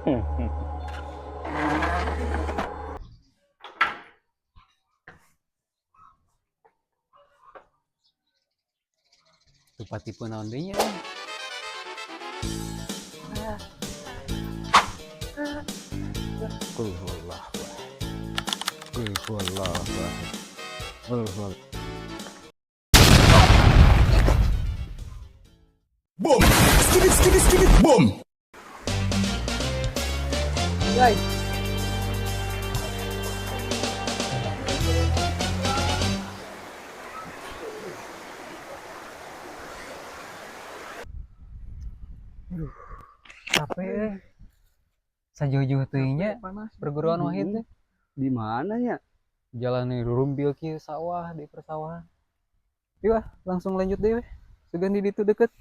Tuh tipe naon deui nya. Qul huwallahu ahad. Qul huwallahu ahad. Qul huwallahu. Boom! Skibidi skibidi skibidi boom! Guys. Aduh, capek euy. Sajauh-jauh teuing nya Panas. Perguruan Wahid teh. Di mana nya? Jalan nih rumbil kieu sawah di persawahan. Yuk ah, langsung lanjut deh weh. Sugan di ditu deket.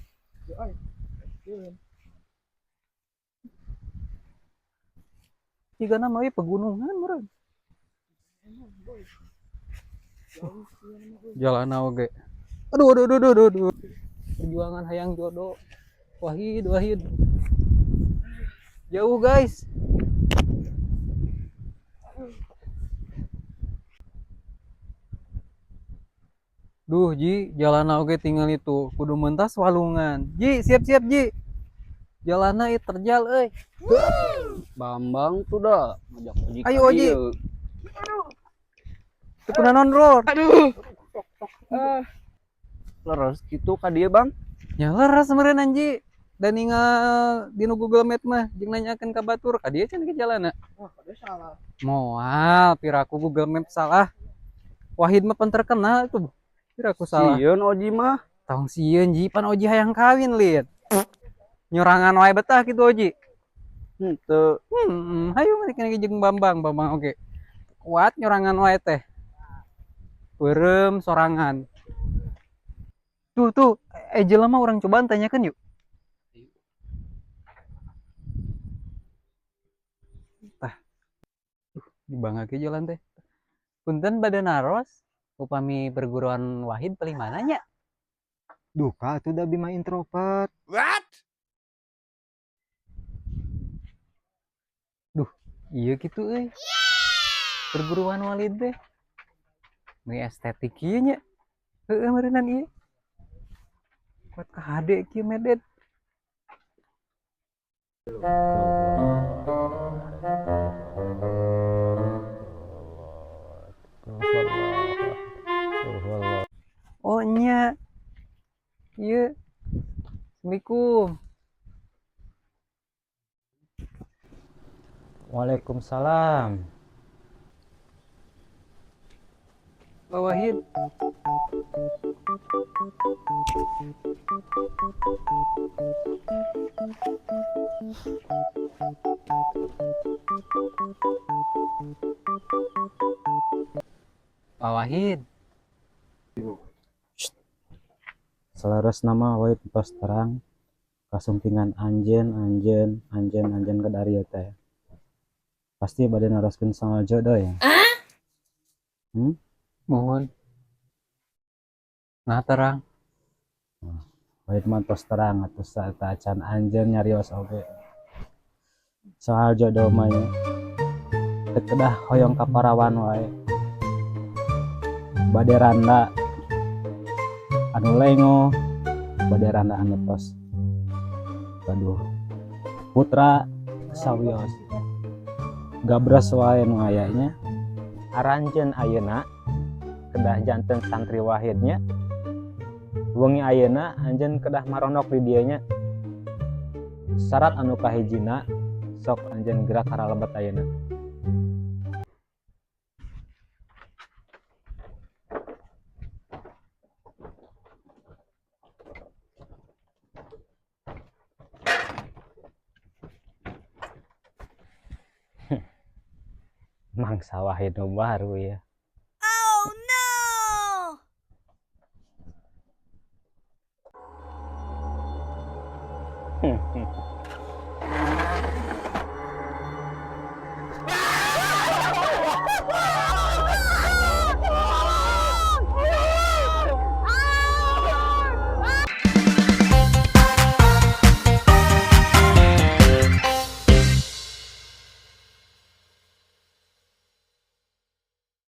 Jika nama ieu pegunungan meureun. Jalan oge. Aduh, aduh, aduh, aduh, aduh, aduh. Perjuangan hayang jodoh. Wahid, Wahid. Jauh, guys. Duh, Ji, jalan oge tinggal itu. Kudu mentas walungan. Ji, siap-siap, Ji. Jalanna ieu terjal euy. Bambang tuh dah ngajak Oji. Ayo, Oji. Teu kunaon, Lur? Aduh. Leres gitu ka dieu, Bang. Ya leres meureun anji. Dan ningal dinu Google Map mah jeung nanyakeun ka batur ka dieu can ke jalanna. Wah, kada salah. Moal piraku Google Map salah. Wahid mah pan terkenal tuh. Piraku salah. Sieun Oji mah. Tong sieun Ji, pan Oji hayang kawin lin. Nyorangan wae betah kitu Oji. Henteu. Hayu mah kena jeung Bambang, Bambang oge. Kuat nyorangan wae teh. Beureum sorangan. Tuh tuh, jelema urang cobaan tanyakeun yuk. Tah. Dibangga ke jalan teh. Punten bade naros, upami perguruan Wahid paling mana nya? Duka atuh da bima introvert. What? Duh, iya gitu euy. Perguruan Walid teh. Meni estetik kieu nya. Heeh meureunnan ieu. Kuat ka hade kieu medet. Oh nya. Ieu. Assalamualaikum. Waalaikumsalam. Pak Wahid. Pak Wahid. Selaras nama Wahid tos terang kasumpingan anjeun anjeun anjeun anjeun ka dari teh. Pasti bade naroskeun soal jodoh ya. Mohon. Nah terang. Wahid mah tos terang atuh saat acan anjeun nyarios oge. Soal jodoh mah nya. Teu kedah hoyong ka parawan wae. Bade randa anu lengo, bade randa anu tos. Aduh. Putra sawios. Gabres wae nu aya nya. Aranjeun ayeuna kedah janten santri Wahidnya. Wengi ayeuna anjeun kedah maronok di dieu nya. Syarat anu kahijina sok anjeun gerak karalebet ayeuna. Mangsa Wahid nu baru ya. Oh no!